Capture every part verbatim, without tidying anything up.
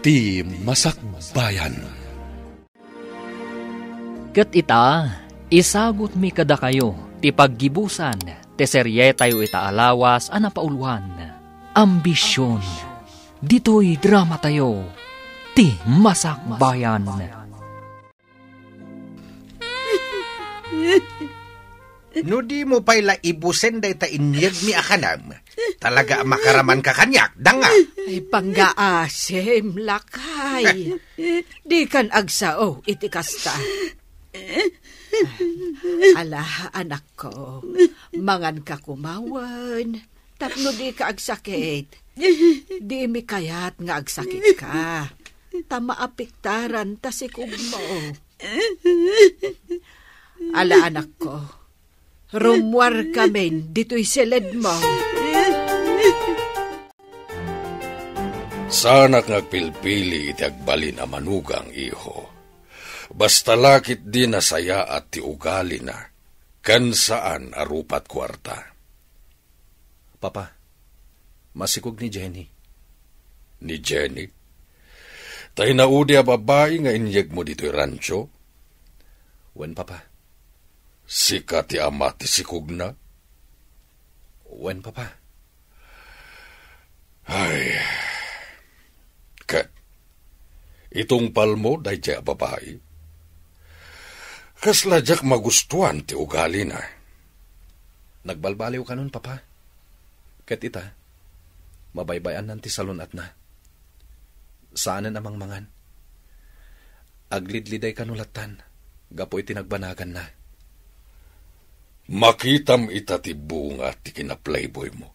Ti Masakbayan. Ket ita, isagutmi kadakayo ti paggibusan ti serietayo ita a lawas a napauluan, Ambision. Ditoy dramatayo, Ti Masakbayan. No dimo pay la ibusen dayta inyegmi a kanem, talaga a makaramanka kaniak, danga. Ay, pangngaasim, lakay. Dikan agsao iti kasta. Ala, anakko, manganka koma wen, tapno dika agsakit. Dimi kayat nga agsakitka, ta maapektaran ta sikogmo. Ala, anakko, rummuarkamin ditoy siledmo. Saanak nga agpilpili iti agbalin a manugang, iho. Basta la ketdi nasayaat ti ugalina, ken saan a rupat kuarta. Papa, masikog ni Jenny. Ni Jenny? Tay naudi a babai nga inyegmo ditoy rancho? Wen, Papa. Sika ti ama ti sikogna? Wen, Papa. Ay. Ket itungpalmo daydiay a babai? Kasla diak magustuan ti ugalina. Nagbalbaliw kanon, Papa. Ket ita, mabaybay-annan ti salun-atna. Saanen a mangmangan. Aglidliday kano lattan gapu iti nagbanaganna. Makitam ita ti bunga ti kinaplayboymo.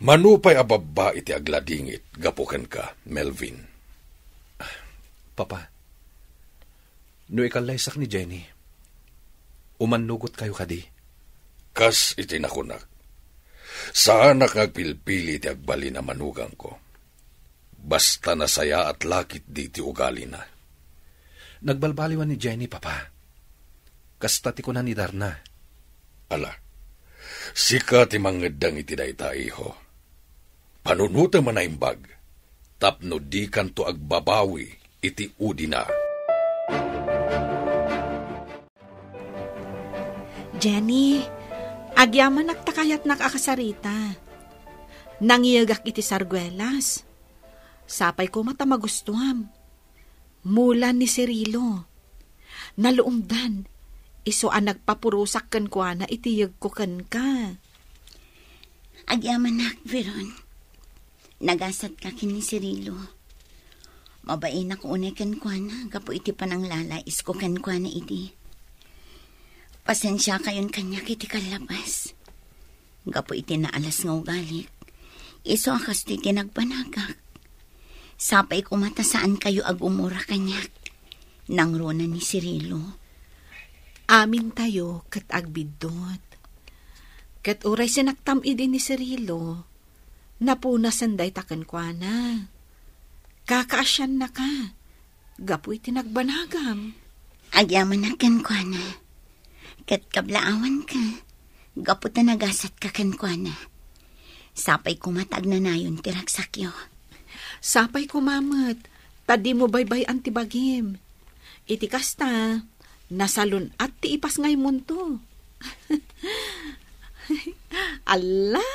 Mano pay a babbai ti agladingit gapu kenka, Melvin? Papa, no ikallaysak ni Jenny, umannugotkayo kadi? Kas iti nakunak, saanak nga agpilpili iti agbalin a manugangko. Basta nasayaat la ketdi ti ugalina. Nagbalbaliwan ni Jenny, Papa. Kasta ti kuna ni Darna. Ala, sika ti mangeddeng iti dayta, iho. Panunotem a naimbag, tapno dikanto agbabawi iti udina. Jenny, agyamanak ta kayatnak a kasarita. Nangiyegak iti sarguelas. Sapay koma ta magustuam. Mula ni Cirilo. Naluomdan, isu a nagpapurosak kenkuana iti yegko kenka. Agyamanak, Veron. Nagasatka ken ni Cirilo. Mabainak unay kenkuana gapu iti pananglalaisko kenkuana idi. Pasensiakayon kaniak iti kallabas. Gapu iti naalas nga ugalik, isu a kastoy ti nagbanagak. Sapay koma ta saankayo a gumura kaniak. Nangruna ni Cirilo. Amintayo ket agbiddut. Ket uray sinaktam idi ni Cirilo, napunasen dayta kenkuana. Kakaasiannaka gapu iti nagbanagam. Agyamanak kenkuana, ket kablaawanka gapu ta nagasatka kenkuana. Sapay koma ta agnanayon ti ragsakyo. Sapay koma met ta dimo baybay-an ti bagim. Iti kasta, nasalun-at ti ipasngaymonto. Alla!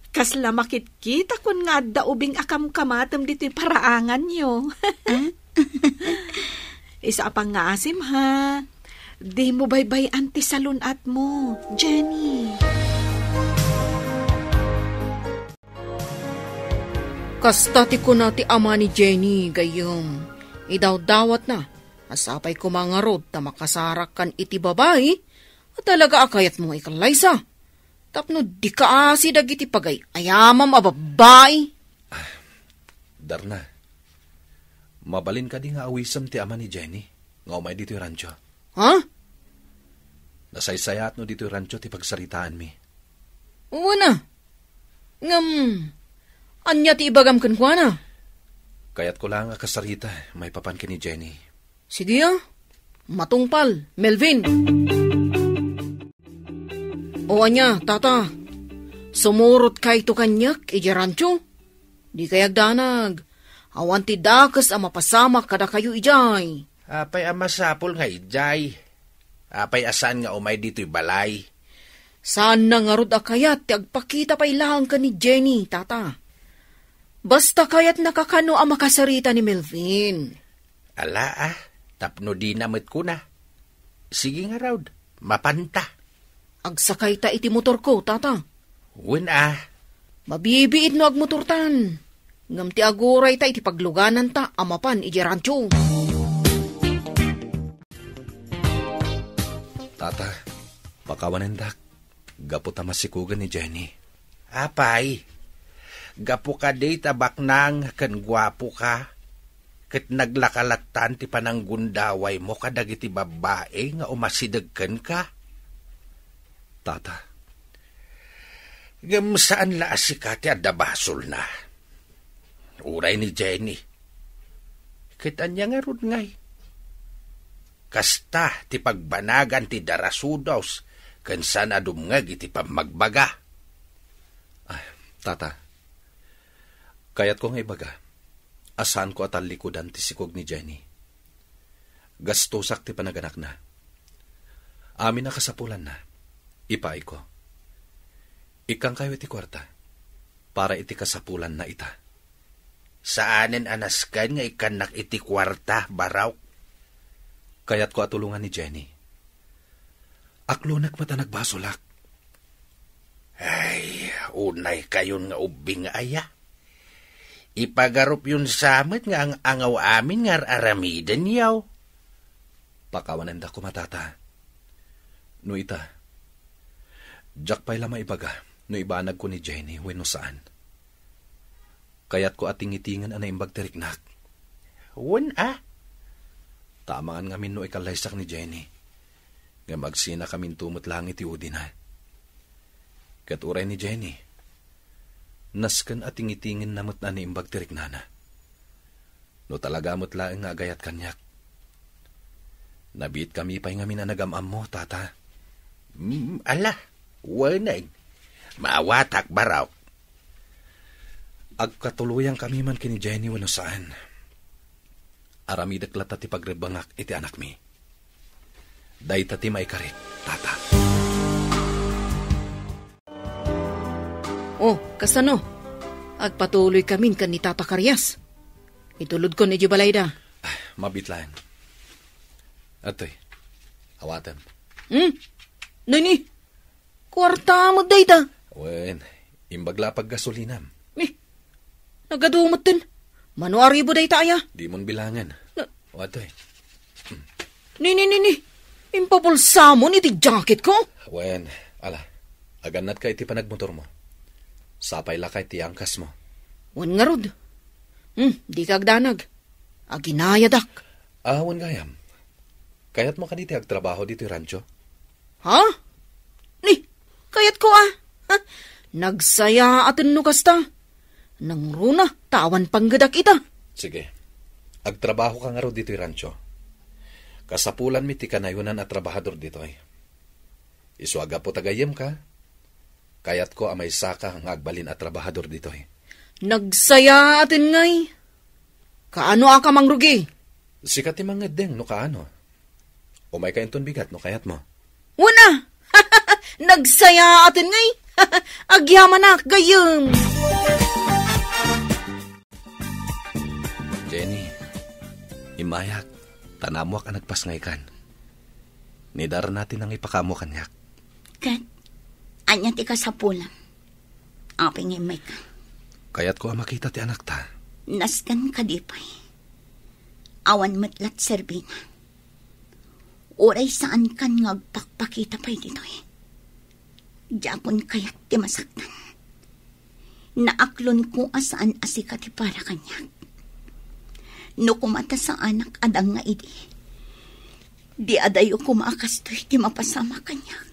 Kasla makitkitakon nga adda ubing a kamkamatem ditoy paraanganyo. Ah? Isu a pangngaasim, ha? Dimo baybay-an ti salun-atmo, Jenny. Kasta ti kuna ti ama ni Jenny, gayyem. Idawdawatna a sapay koma ngarud ta makasarakkan iti babai a talaga a kayatmo nga ikallaysa, tapno dika asi dagiti pagay-ayamam a babbai. Darna, mabalin kadi nga awisem ti ama ni Jenny nga umay ditoy rancho? Ha? Nasaysayaat no ditoy rancho ti pagsaritaanmi? Wen a. Ngem, ania ti ibagam kenkuana? Kayatko laeng a kasarita maipapan ken ni Jenny. Sige a, matungpal, Melvin. O ania, tata, sumurotkayto kaniak idiay rancho? Dikay agdanag, Awan ti dakes a mapasamak kadakayo idiay. Apay a masapul nga idiay? Apay a saan nga umay ditoy balay? Saanna ngarud a kayat ti agpakita pay laeng ken ni Jenny, Tata. Basta kayatna kakano a makasarita ni Melvin. Ala, a, tapno dina met kuna. Sige ngarud, mapanta. Agsakayta iti motorko, Tata. Wen a. Mabibiit no agmotortan. Ngem ti agurayta iti paglugananta a mapan idiay rancho. Tata, pakawanendak. Gapu ta masikogen ni Jenny. Apay, gapu kadi ta baknang ken guapoka, ket naglaka lattan ti pananggundawaymo kadagiti babbai nga umasideg kenka? Tata. Ngem saan la a sika ti adda basolna. Uray ni Jenny. Ket ania ngarud ngay? Kasta ti pagbanagan ti darasudos ken saan a dumngeg iti pammagbaga. Ah, Tata, kayatko nga ibaga a saanko a tallikudan ti sikog ni Jenny. Gastosak ti panaganakna. Amin a kasapulanna, ipaayko. Ikkankayo iti kuarta para iti kasapulanna ita. Saanen a nasken nga ikkannak iti kuarta, Baraw. Kayatko a tulongan ni Jenny. Aklonek met a nagbasolak. Ay, unay kayon nga ubbing aya. Ipagarupyon sa met nga ang-angaw amin nga ar-aramidenyo. Pakawanendak koma, Tata. No ita, diak pay la maibaga no ibanagko ni Jenny wenno saan. Kayatko a tingitingen a naimbag ti riknak. Wen a? Ta amangan ngamin no ikallaysak ni Jenny. Ngem agsinakaminto met laeng iti udina. Ket uray ni Jenny, nasken a tingitingenna met a naimbag ti riknana. No talaga met laeng nga agayat kaniak. Nabiitkami pay ngamin a nagam-ammo, Tata. Mm, ala, wen a. Maawatak, Baraw. Agkatuloyankami man ken ni Jenny wenno saan. Aramidek latta ti pagrebbengak iti anakmi. Dayta ti maikarik, Tata. Oh, kasano? Agpatuloykamin ken ni Tata Karias. Itulodkon idiay balayda. Ah, mabiit laeng. Atoy, awatem. Hmm? Nini? Kuarta met dayta? Wen, imbag la a paggasolinam. Eh, nagadu metten. Mano a ribu dayta aya? Dimon bilangen. Na- O, atoy. Ni, ni, ni, ni. Impabulsamon iti jacketko? Wen, ala. Agannatka iti panagmotormo. Sapay la kay ti angkasmo. Wen ngarud. Hmm, dika agdanag. Aginayadak. Ah, wen gayam. Kayatmo kadi ti agtrabaho ditoy rancho? Ha? Ni, kayatko a. Ha? Nagsayaaten no kasta. Nangruna, ta awan panggedak ita. Sige. Agtrabahoka ngarud ditoy rancho. Kasapulanmi ti kanayonan a trabahador ditoy. Isu a gapu ta gayyemka, kayatko a maysaka nga agbalin a trabahador ditoy. Nagsayaaten ngay. Kaano a ka mangrugi? Sika ti mangeddeng no kaano. Umayka inton bigat no kayatmo. Wen a! Nagsayaaten ngay. Agyamanak gayyem. Jenny, immayak, ta naammoak a nagpasngaykan. Ni Darna ti nangipakaammo kaniak. Ket, ania ti kasapulam? Apay nga immayka? Kayatko a makita ti anakta. Nasken kadi pay? Awan met la ti serbina. Uray saankan nga agpakpakita pay ditoy. Diakon kayat ti masaktan. Naaklonko a saan a sika ti para kaniak. No koma ta saanak a dang nga idi, di adayo koma a kastoy ti mapasamak kaniak.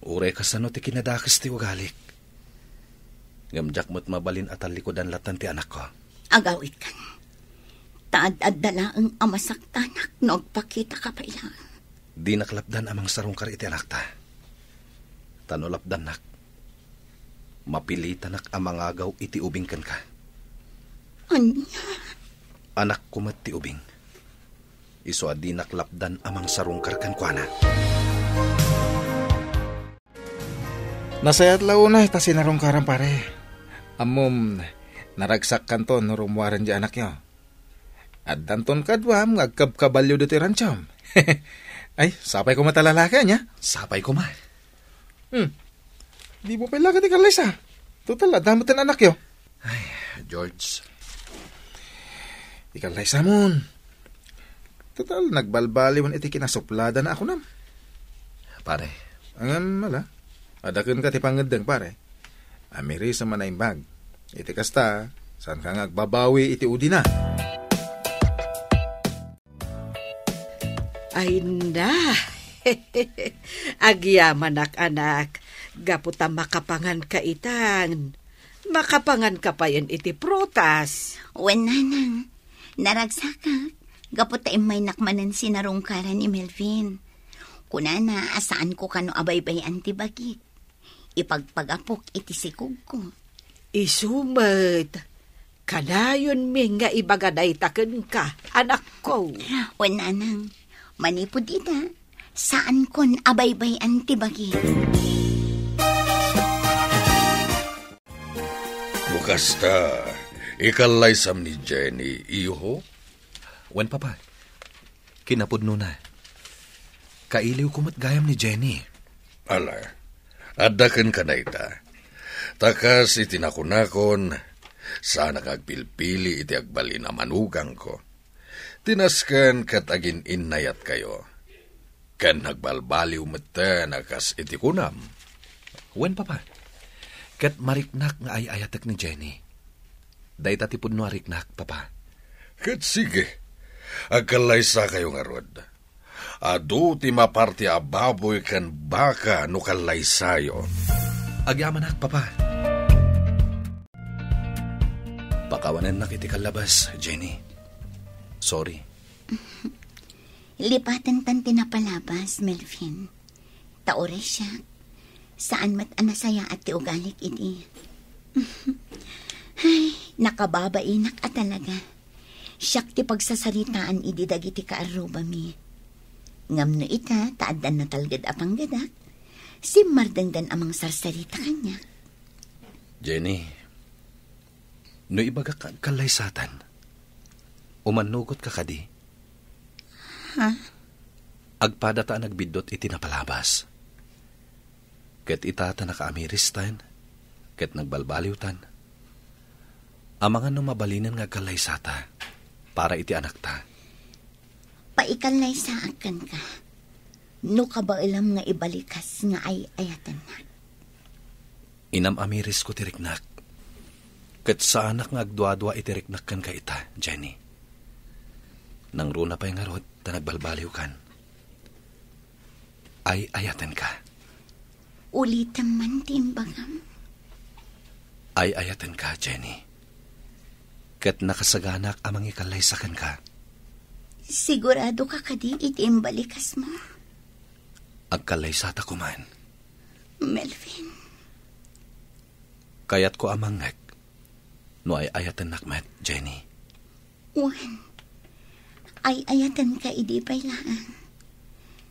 Uray kasano ti kinadakes ti ugalik. Ngem diak met mabalin a tallikudan lattan ti anakko. Agawidkan. Ta ad-adda laeng a masaktanak no agpakitaka pay laeng. Dinak lapdan a mangsarungkar iti anakta. Ta no lapdannak, mapilitanak a mangagaw iti ubing kenka. Ania? Anakko met ti ubing. Isu a dinak lapdan a mangsarungkar kenkuana. Nasayaat la unay ta sinarungkaram, pare. Ammom, naragsakkanton no rummuaren diay anakyo. Addanton kaduam nga agkabkabalio ditoy ranchom. Ay, sapay koma ta lalaki, ania? Sapay koma. Hmm. Dimo pay laga ti kallaysa. Total, adda met ti anakyo. Ay, George. Ikallaysamon. Total, nagbalbaliwen iti kinasupladana a kunam. Pare. Ngem, ala, adda kenka ti pangngeddeng, pare. Amirisem a naimbag. Iti kasta, saanka nga agbabawi iti udina. Ay na. Agyamanak, anak. Gapu ta makapanganka itan. Makapanganka payen iti prutas. Wen, nanang. Naragsakak. Gapu ta immaynak manen sinarungkaran ni Melvin. Kunana a saanko kano a baybay-an ti bagik. Ipagpagapok iti sikogko. Isu met, kanayonmi nga ibaga dayta kenka, anakko. Wen, nanang, manipud ita, saankon a baybay-an ti bagik. No kasta, ikallaysam ni Jenny, iho? Wen, Papa. Kinapudnona, kailiwko met gayam ni Jenny. Ala, adda kenka dayta. Ta kas iti nakunakon, saanak nga agpilpili iti agbalin a manugangko. Ti nasken ket agin-innayatkayo. Ken nagbalbaliw metten a kas iti kunam. Wen, Papa. Ket mariknak nga ay-ayatek ni Jenny. Dayta ti pudno a riknak, Papa. Ket sige, agkallaysakayo ngarud. Adu ti maparti a baboy ken baka no kallaysayo. Agyamanak, Papa. Pakawanennak iti kallabas, Jenny. Sorry. Lipatentan ti napalabas, Melvin. Ta uray siak, saan met a nasayaat ti ugalik idi. Ay, nakababainak a talaga. Siak ti pagsasaritaan idi dagiti kaarrubami. Ngem no ita, ta addan natalged a panggedak, simmardengdan a mangsarsarita kaniak. Jenny, no ibagak nga agkallaysatan, umannugotka kadi? Ha? Agpadata a nagbiddut iti napalabas. Ket ita ta nakaamiristan, ket nagbalbaliwtan. Amangan no mabalinen nga agkallaysata para iti anakta. Paikallaysaak kenka, no kabaelam nga ibalikas nga ay-ayatennak. Inam-amirisko ti riknak. Ket saanak nga agduadua iti riknak kenka ita, Jenny. Nangruna pay ngarud ta nagbalbaliwkan. Ay-ayatenka. Ulitem man ti imbagam. Ay-ayatenka, Jenny. Ket nakasaganak a mangikallaysa kenka. Siguradoka kadi iti imbalikasmo? Agkallaysata koman. Melvin. Kayatko a mangngeg no ay-ayatennak met, Jenny. Wen, ay-ayatenka idi pay laeng.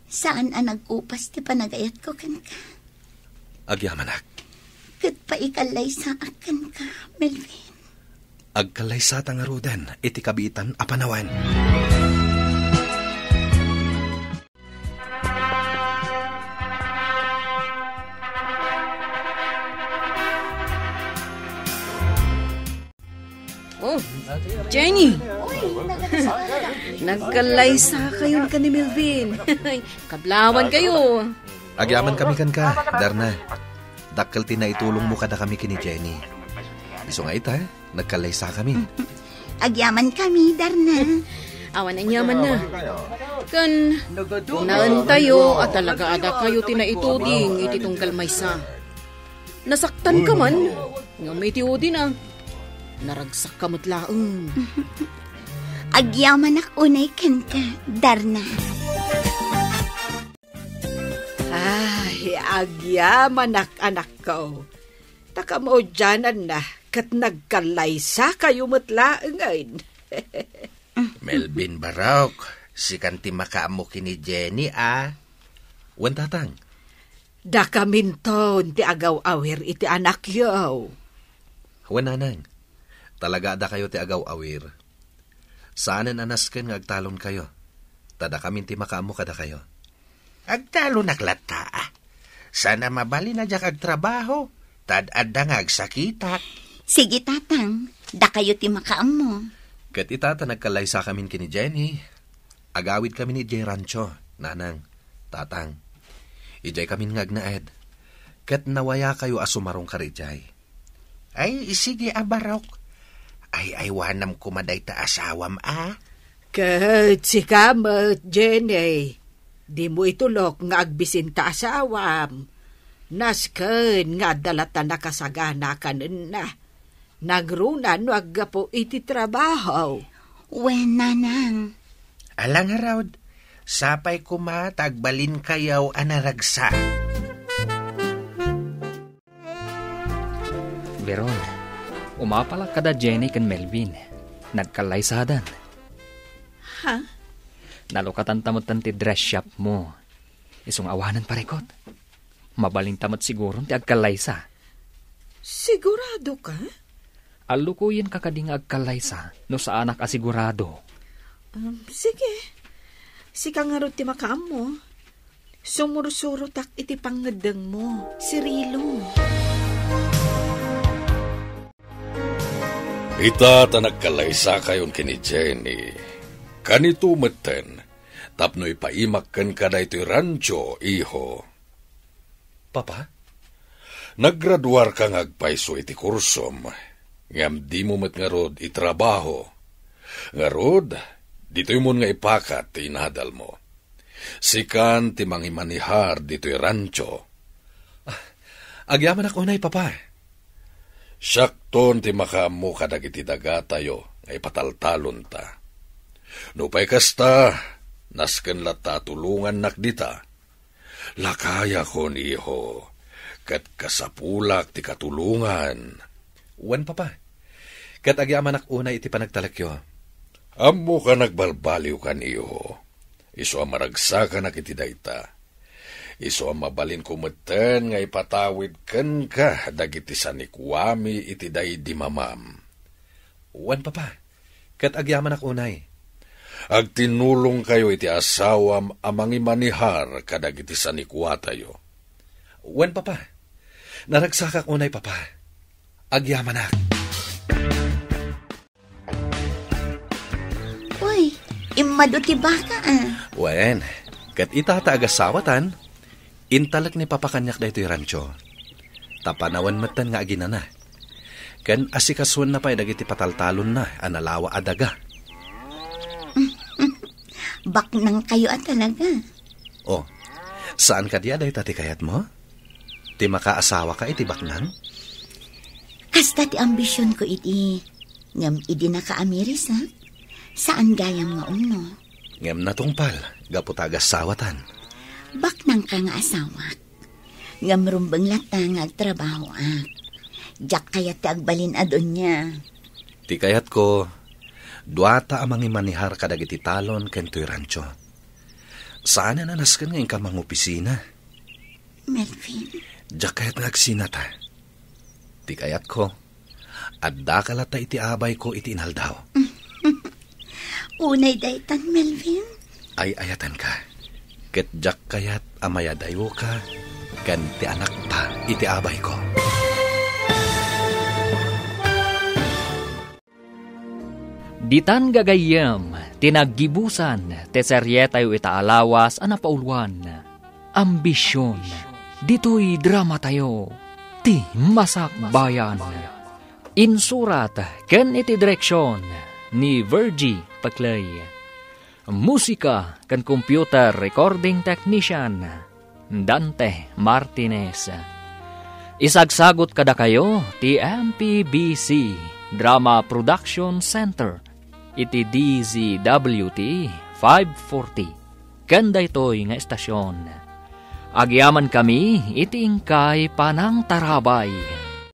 Saan a nagkupas ti panagayatko kenka. Agyamanak. Ket paikallaysaak kenka, Melvin. Agkallaysata ngaruden iti kabiitan a panawen. Oh, Jenny! Nagkallaysakayon ken ni Melvin. Kablawankayo. Agyamankami kenka, Darna. Dakkel ti naitulongmo kadakami ken ni Jenny. Isu nga ita, nagkallaysakami. Agyamankami, Darna. Awan aniamanna. Ken, kunaentayo a talaga a dakayo ti naituding iti tunggal maysa. Nasaktanka man, ngem iti udina, naragsakka met laeng. Agyamanak unay kenka, Darna. Ay, agyamanak, anakko. Ta kamaudiananna, ket nagkallaysakayo met laengen. Melvin Barok, sikan ti makaammo ken ni Jenny, a? Wen, Tatang. Dakaminton ti agaw-awir iti anakyo. Wen, Nanang. Talaga a dakayo ti agaw-awir. Saanen a nasken nga agtalonkayo. Ta dakamin ti makaammo kadakayo. Agtalonak latta, a. Saan a mabalin a diak agtrabaho, ta ad-adda nga agsakitak. Sige, Tatang. Dakayo ti makaammo. Ket ita ta nagkallaysakamin ken ni Jenny, agawidkamin idiay rancho, Nanang, Tatang. Idiaykamin nga agnaed. Ket nawayakayo a sumarungkar idiay. Ay, sige a, Barok. Ay-aywanam koma dayta asawam, a? Ket sika met, Jenny, dimo itulok nga agbisin ta asawam. Nasken nga adda latta nakasagana kanenna. Nagruna no aggapu iti trabaho. Wen, Nanang. Ala ngarud, sapay koma ta agbalinkayo a naragsak. Veron, umapalak kada Jenny ken Melvin. Nagkallaysadan. Ha? Nalukatanta metten ti dress shop mo. Isu nga awanen parikot. Mabalinta met siguron ti agkallaysa. Sigurado ka? Allukoyenka kadi nga agkallaysa no saanak a sigurado. Um, sige. Sika ngarud ti makaammo. Sumursurotak iti pangngeddengmo, Cirilo. Ita ta nagkallaysakayon ken ni Jenny. Kanito metten, tapno ipaimak kenka daytoy rancho, iho. Papa? Naggraduarka nga agpayso iti kursom, ngem dimo met ngarud itrabaho. Ngarud, ditoymon nga ipakat ti inadalmo. Sikan ti mangimanihar ditoy rancho. Ah, agyamanak unay, Papa. Siakton ti makaammo kadagiti dagatayo nga ipataltalonta. Nupay kasta, nasken latta a tulongannak dita. Lakayakon, iho, ket kasapulak ti katulongan. Wen, Papa. Ket agyamanak unay iti panagtalekyo. Ammok a nagbalbaliwkan, iho. Isu a maragsakanak iti dayta. Isu a mabalinko metten nga ipatawid kenka dagiti sanikuami iti daydi mamam. Wen, Papa. Ket agyamanak unay. Agtinulongkayo iti asawam a mangimanihar kadagiti sanikuatayo. Wen, Papa. Naragsakak unay, Papa. Agyamanak. Uy, immadu ti baka, a. Wen, ket ita ta agasawatan, intalek ni Papa kaniak daytoy rancho. Ta panawen metten nga aginana. Ken asikasuenna pay dagiti pataltalonna a nalawa a daga. Baknangkayo a talaga. Oh, saan kadi a dayta ti kayatmo? Ti makaasawaka iti baknang? Kasta ti ambisionko idi, ngem idi nakaamirisak, saan gayam nga umno. Ngem natungpal, gapu ta agasawatan. Baknangka nga asawak. Ngem rumbeng latta nga agtrabahoak. Diak kayat ti agbalin a donia. Ti kayatko, duata a mangimanihar kadagiti talon ken toy rancho. Saanen a nasken nga inka mangopisina. Melvin. Diak kayat nga agsinata. Ti kayatko, addaka latta iti abayko iti inaldaw. Unay daytan, Melvin. Ay-ayatenka. Ket diak kayat a mayadayoka ken ti anakta iti abayko. Ditan gagayyem ti naggibusan ti serietayo ita a lawas a napauluan, Ambision. Ditoy dramatayo, Ti Masakbayan. Insurat ken iti direksion ni Virgie Peclay. Musika ken computer recording technician, Dante Martinez. Isagsagut kadakayo ti M P B C Drama Production Center iti D Z W T five forty. Ken daytoy nga estasion, agyamankami iti inkay panangtarabay.